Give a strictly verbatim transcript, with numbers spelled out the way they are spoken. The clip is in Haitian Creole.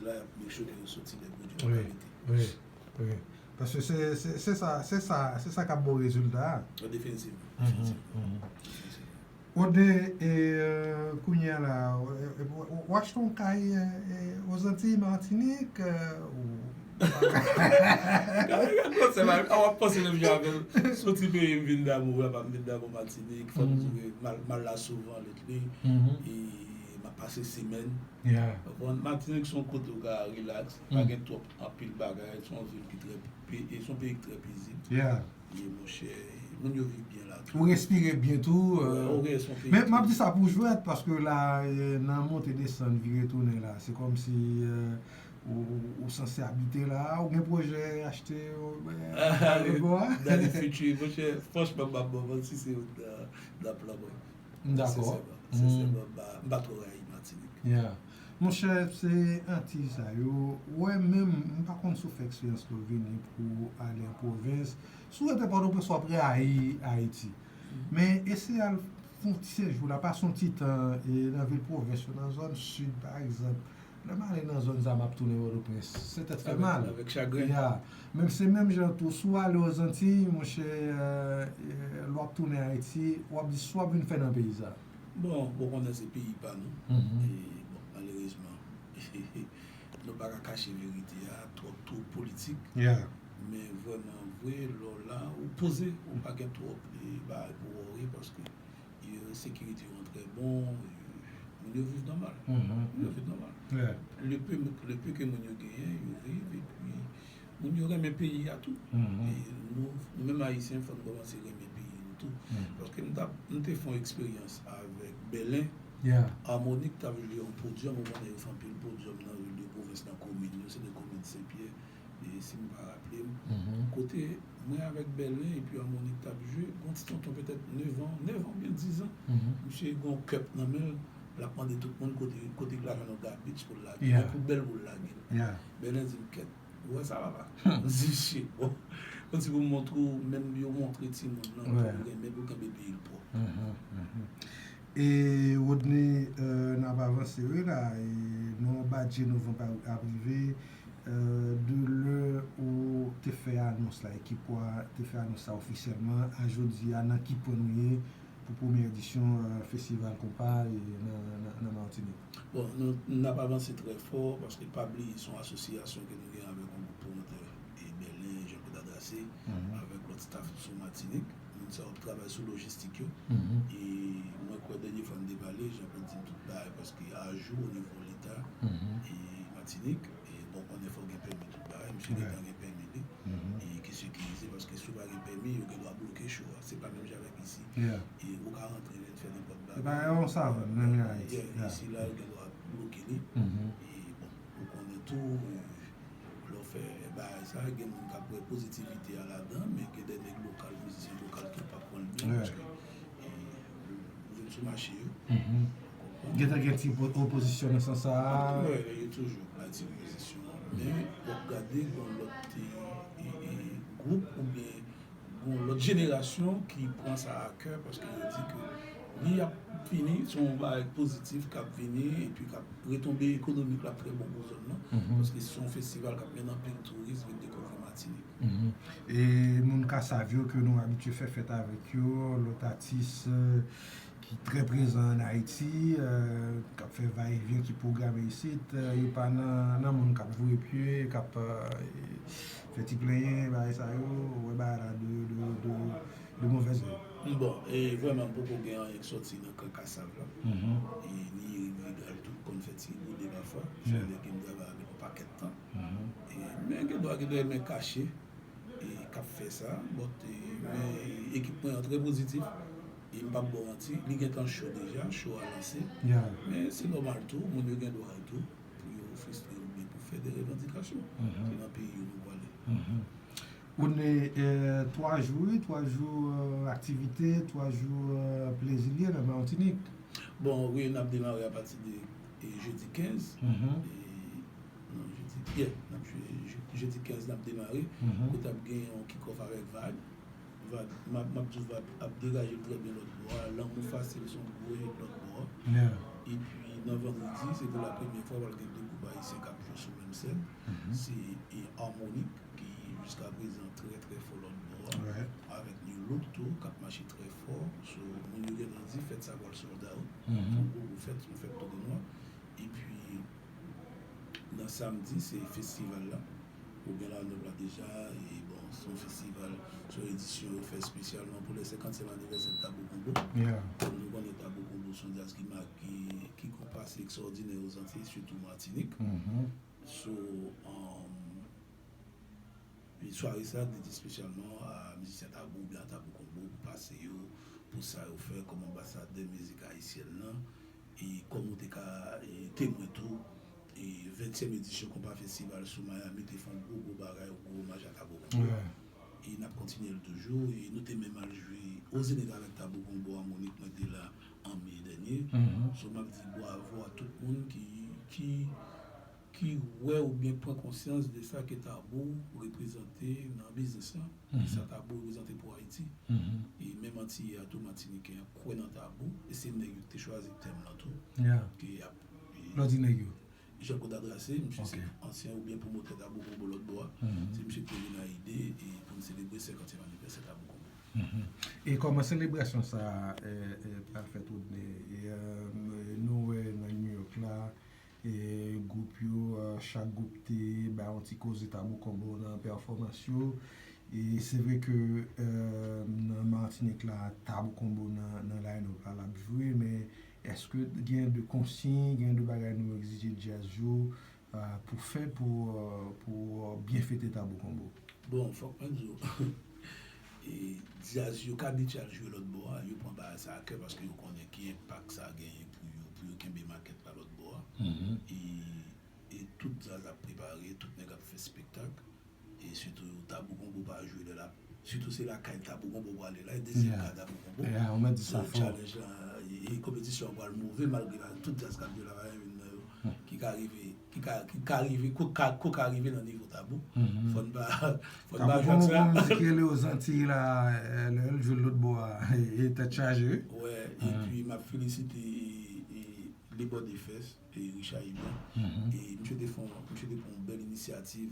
la, y ap make sure ke yo soti de pwodui de kalite. Wi, wi. Paske se se se sa se sa se sa k ap ba w rezilta a. Definitivman. Definitivman. Ode, e, kounye a la, w achte yon kay Ozantiy, Matinik, ou... Gade konsèy la, w ap panse menm jan avè l. Soti peyi m vin damou, apa m vin damou Matinik, fò m di ke m al la souvan lately, e m ap pase semèn. Konprann? Matinik se yon kote ou ka relax, pa gen twòp anpil bagay, se yon vil ki trè, se yon peyi ki trè pezib. E monchè, moun yo viv byen la tou. Ou respire byen tou. Men m ap di sa pou jwèt, paske la, nan monte desann, vire tounen la, se kòmsi ou, ou sanse abite la, ou gen pwojè achte bò a? Dans le future, monchè, franchman, m ap ba w manti, se youn nan plan mwen. Dakò. Sensèman, m pa twò rayi Matinik. Monchè, se Antiy sa yo. Ou wè, menm, m pa konn si w fè eksperyans lè w vini pou w ale an pwovens. Si w rete Pòtoprens, w ap rayi Ayiti. Men eseye al fè yon ti sejou la, pase yon ti tan nan vil pwovens yo, nan zòn sid, pa egzanp. Lè m ale nan zòn sa, m ap tounen Pòtoprens, se tèt fè mal. Avèk chagren. Ya. Men se menm jan tou, si w ale Ozantiy, monchè, lè w ap tounen Ayiti, w ap di, sa w ap vin fè nan peyi sa? Bon, ou konnen se peyi pa nou. E, bon, malerezman, nou pa ka kache verite a, twòp twoup politik. Men vrèman vre, lè w la, ou poze, ou pa gen twòp bagay pou wòri, paske sekirite yo an trè bon, moun yo viv nòmal. Moun yo viv nòmal. Le peu, le peu ke moun yo genyen, yo viv, epi moun yo renmen peyi a tou. E nou, nou menm Ayisyen, fò n kòmanse renmen peyi nou tou. Paske m t ap, m te fè yon eksperyans avèk Bèlen. Harmonik t ap jwe yon podyòm, ou konnen yo fè anpil podyòm nan vil de pwovens, nan komin yo, se de komin Senpyè, e si m pa raple m. Kote mwen avèk Bèlen epi Harmonik t ap jwe, gon ti tonton petèt nèf an, nèf an oubyen diz an. Misye gon cup nan men l, l ap mande tout moun kote, kote l ka jwenn yon garbage pou l lage, yon poubèl pou l lage. Bèlen di m, kèt, ou wè sa papa? M di shit, bon. M di pou m montre w, menm yo montre timoun nan pou l renmen, pou l kenbe peyi l pwòp. E Rodney, n ap avanse wi la, e nan yon badje novanm ap rive, de lè ou te fè anons la, ekip ou a te fè anons la ofisyèlman, a jodi a, nan ki pwen nou ye pou premyè edisyon festival konpa nan Matinik? Bon, nou, n ap avanse trè fò, paske pa bliye se yon asosyasyon ke nou gen avèk yon gwoup pwomotè e Bèlen, Jean Claude Adrasé, avèk lòt staff sou Matinik. Moun sa yo ap travay sou lojistik yo. E mwen kwè dènye fwa n te pale, Jean Claude di m tout bagay paske a jou o nivo leta e Matinik, e bon, konnen fò gen pèmi tout bagay, misye gentan gen pèmi li, e ki sekirize paske si w pa gen pèmi, yo gen dwa bloke show a. Se pa menm jan avèk isi. E ou ka rantre nèt fè nenpòt bagay. Se pa yon savann, menm jan Ayiti. Isi la, yo gen dwa bloke li. E bon, ou konnen tou, lè w fè bagay sa, gen moun k ap wè pozitivite a ladan, men gen de nèg lokal, mizisyen lokal ki p ap pran l byen, paske, e, ou vin sou mache yo. Ou konprann? Gentan gen ti opozisyon nan sans sa a? Wi, yo toujou bay ti opozisyon. Men, w ap gade, gon lòt, e, e, gwoup oubyen gon lòt jenerasyon ki pran sa a kè, paske yo di ke li ap vini, se yon bagay pozitif k ap vini, epi k ap retonbe ekonomik la ap trè bon pou zòn nan, paske se yon festival k ap mennen anpil touris vin dekouvri Matinik. E moun Kasav yo ke nou abitye fè fèt avèk yo, lòt atis ki trè prezan ann Ayiti, k ap fè vayevyen, ki pwograme isit, yo pa nan, nan moun k ap voye pye, k ap fè ti plenyen, bagay sa yo, ou wè bagay la de, de, de, de movèz lèb. Bon, e vrèman, m poko gen anyen k sòti nan kan Kasav la. E ni Eric Vidal tou, konn fè ti boude pafwa. Se yon nèg ke m travay avèk yon pakèt tan. E, men gen dwa gen de men kache e k ap fè sa, but, e, men ekip mwen an trè pozitif, e m p ap ba w manti, li gentan cho deja, show a lanse. Men se nòmal tou, moun yo gen dwa yo tou, pou yo fristre oubyen pou fè de revandikasyon. Se nan peyi yo nou pwale. Ou ne, twa jou, wi, twa jou aktivite, twa jou plezi l ye nan Matinik. Bon, wi, n ap demare apati de jedi kenz. Non, jedi, yeah, n ap jwe jedi kenz n ap demare. Kote ap gen yon kick-off avèk Vag. Vag, m ap, m ap di w, Vag ap degaje l trè byen lòt bò a. Lanmou Fasil se yon gwo hit lòt bò a. Epi nan vandredi, se pou la premyè fwa pral gen de gwoup ayisyen k ap jwe sou se e Harmonik ki jiska prezan trè trè fò lòt bò a, Ouais. avèk New Look tou k ap mache trè fò. So, moun yo gentan di fèt sa pral sold out. Mhm. Yon gwo gwo fèt, yon fèt tou de nwa. Epi nan samdi se festival la. Ou gen line-up la deja, e bon, se yon festival, se yon edisyon yo fè espesyalman pou le senkantyèm anivèsè Tabou Konbo. Yeah. Kòm nou konnen Tabou Konbo se yon djaz ki ma- ki ki gon pase ekstraòdinè Ozantiy, sitou Matinik. Mhm. So, um, e sware sa dede espesyalman a mizisyen Tabou oubyen a Tabou Konbo pou pase yo, pou sa yo fè kòm anbasadè mizik ayisyèn nan. E kòm ou te ka e, temwen tou, e ventyèm edisyon Konpa Festival sou Miami te fè yon gwo gwo bagay, yon gwo omaj a Tabou Konbo. Yeah. E n ap kontinye l toujou. E nou te menm al jwe Ozenit avèk Tabou Konbo Harmonik, mwen te la an me dènye. Mhm. So, m ap di bwavo a tout moun ki, ki, ki wè oubyen pran konsyans de sa ke Tabou reprezante nan biznis lan. E Mhm. sa Tabou reprezante pou Ayiti. Mhm. E menm Antiyè a tou, Matinitè a kwè nan Tabou. E se nèg yo ki te chwazi tèm lan tou. Yeah. Ke y ap, e, Lè w di nèg yo. Jean Claude Adrasse, misye se Ok. ansyen oubyen pwomotè Tabou Konbo lòt bò a. Mhm. Se misye ki te vin a ide e pou n selebre senkantyèm anivèsè Tabou Konbo. Mhm. E kòman selebrasyon sa a, e, e, pral fèt, Rodney? E, e, nou wè nan New York la, e, gwoup yo, e, chak gwoup te bay yon ti koze Tabou Konbo nan pèfòmans yo. E se vre ke, e, nan Matinik la, Tabou Konbo nan, nan line-up la, l ap jwe, men èske gen de konsiy, gen de bagay nou egzije djaz yo, e, pou fè, pou, e, pou, e, byen fete Tabou Konbo? Bon, fòk mwen di w, e djaz yo k abitye al jwe lòt bò a, yo pran bagay sa a kè paske yo konnen ki enpak sa genyen pou yo, pou yo kenbe makèt la lòt bò a. Mhm. E, e tout djaz ap prepare, tout nèg ap fè espektak. E sitou Tabou Konbo pa jwe lè l ap, sitou se lakay Tabou Konbo prale la, e dezyèm Yeah. ka Tabou Konbo. Yeah, ou mèt di sa So, fò. challenge la, e, e konpetisyon an pral move malgre la, tout djaz k ap jwe la, pa gen youn nan yo ki ka rive, ki ka, ki ka rive, ko ka, ko ka rive nan nivo Tabou. Mhm. Fò n pa, fò n pa Tabou jwe ak Konbo sa. Konbo mizik rele Ozantiy la, e, lè l jwe lòt bò a, e, e tèt chaje, wi. Wè, epi m ap felisite e, Libre de Fès e Richard Hubert. Mhm. E misye te fè yon, misye te pran yon bèl inisyativ